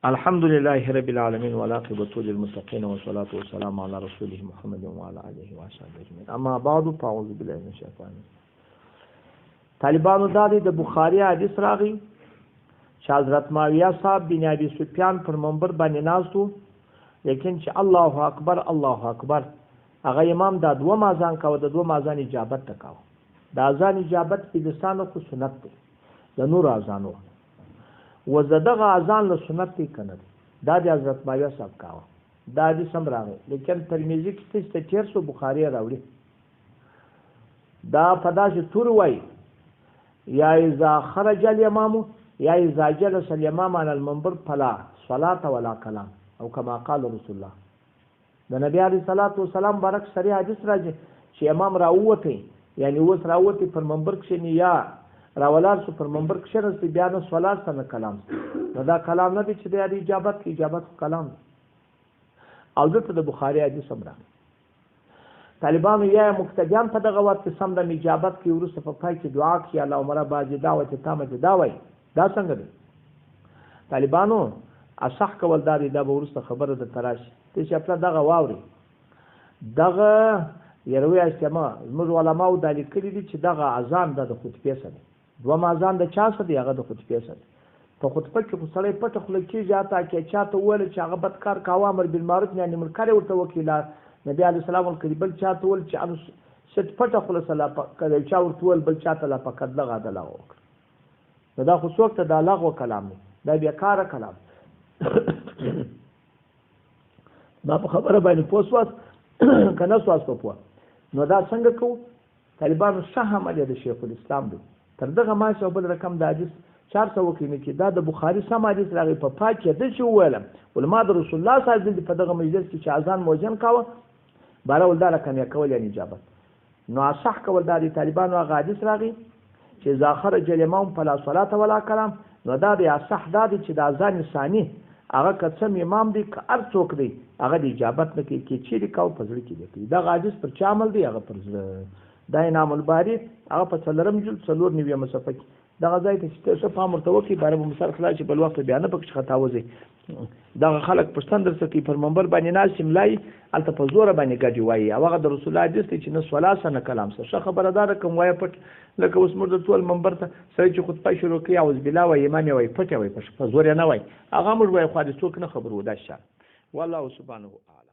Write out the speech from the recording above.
الحمد لله رب العالمين والعاقبة للمتقين والصلاة والسلام على رسوله محمد وعلى آله وصحبه أجمعين. اما بعد، فأعوذ بالله من الشيطان. طالبانو دا دی د بخاري حدیث راغی چې حضرت معاویه صاحب بن ابي سفیان پر منبر باندې ناست وو، لیکن چې الله اکبر الله اکبر، هغه امام دا دوه اذان کاوه، د دوه اذان اجابت ته کاوه. د اذان اجابت په لسانو خو سنت دی، د نور اذانو و دغه اذان له سنت دی کنه دی. دا د حضرت معاویه صاحب کاوه. دا حدیث هم راغی، لیکن ترمذي کې څه تیر سو، بخاري راوړي. دا په داسې تور وایي، یا اذا خرج الامام یا اذا جلس الامام على المنبر فلا صلاة ولا کلام، او کما قال رسول الله. د نبی علیه الصلاة والسلام برک سری حدیث راځي چې امام راووتی، یعنی اوس راووتی پر منبر کښېني یا راولاړ سو پر منبر کښېنستی، بیا نه صلات سته نه کلام سته. نو دا کلام نه دی چې دی د اجابت کې، اجابت خو کلام دی. او دلته د بخاري حدیث هم راغی. طالبانو یا مقتدیان په دغه وخت کې سم د اجابت کې وروسته په پای کې دعا کوي، اللهم رب هذه دعوة تامة، دا وایي. دا څنګه دی؟ طالبانو اصح کول دا دی، دا به وروسته خبره درته راشي. ته چې خپله دغه واوري، دغه یروي اجتماع زموږ علماو دا لیکلي دي چې دغه اذان دا د خطبې سره دی. دویم اذان د چا سره دی؟ هغه د خطبې سره دی. په خطبه کې خو سړی پټه خوله کېږي، حتی که چا ته وویل چې هغه بد کار کاوه، امر بالمعروف نهی عن المنکر یې ورته وکړي، لا نبي علیه السلام ورکړي. بل چا ته وویل چې ست پټه خوله سره که یو چا ورته وویل، بل چا ته لا فقط لغه د لغوه وکړه. نو دا خو څوک ته دا لغوه کلام دی، دا بېکاره کلام. ما په خبره باندې پوه سواست که نه سواست په پوه. نو دا څنګه کوو؟ طالبانو ښه عمل یې د شیخ الاسلام دی. تر دغه ماشي او بل رقم د حدیث چار څه وکړي نه چې دا د بخاري سم حدیث راغی په پای کې داسې وویلم، علما د رسول الله صاحب دلته په دغه مجلس کې چې اذان موجن کاوه، باره ول دا رقم یې کول، یعنې اجابت. نو اصح کول دا دی. طالبانو هغه حدیث راغی چې اذا خرج الامام فلا صلاة ولا کلام. نو دا دی اصح دا دی چې د اذان ثاني هغه که څه امام دی که هر څوک دی، هغه د اجابت نه کوي، کې چیرې کاوه په زړه کې دی کوي. دغه حدیث پر چا عمل دی؟ هغه پر زړه. دا انعام الباري هغه په څلورم جلد 94 صفحه کې دغه ځای ته چې ته پام ورته وکړي، باره به مو سر خلاص شي، بل وخت بیا نه پکې خطا وځي. دغه خلک پوښتنه درڅخه کوي، پر منبر باندې ناست یې ملا یې هلته په زوره باندې ګډې وایي، او هغه د رسول الله حدیث دی چې نه صلا سه نه کلام سه. ښه خبره دا ده کوم وایه پټ، لکه اوس موږ د ټول منبر ته سړی چې خطبه شروع کوي اعوذ بالله وایي، امام یې وایي، پټ یې وایي، په زور یې نه وایي، هغه موږ وایي، خو دې څوک نه خبرو. دا شان والله سبحانه اعلم.